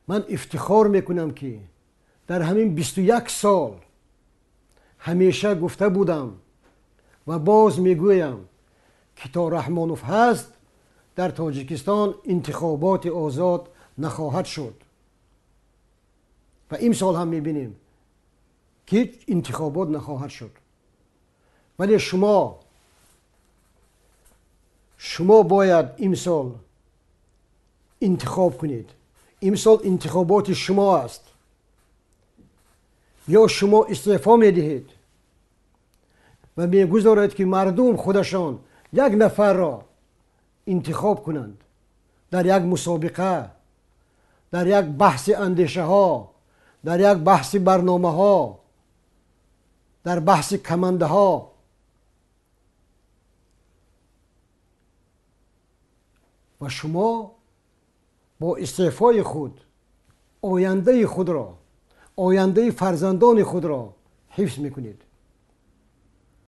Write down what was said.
Ман ифтихор мекунам, ки дар ҳамин 21 сол ҳамеша гуфта будам ва боз мегӯям, ки то Раҳмонов ҳаст, дар Тоҷикистон интихоботи озод нахоҳад шуд. Ва имсол ҳам мебинем, ки интихобот нахоҳад шуд. Вале шумо бояд имсол интихоб кунед. Имсол интихоботи шумо аст. Ё шумо истеъфо медиҳед ва мегузоред, ки мардум худашон як нафарро интихоб кунанд дар як мусобиқа, дар як баҳси андешаҳо, дар як баҳси барномаҳо, дар баҳси командаҳо. Ва шумо бо истеъфои худ ояндаи худро, ояндаи фарзандони худро ҳифз мекунед.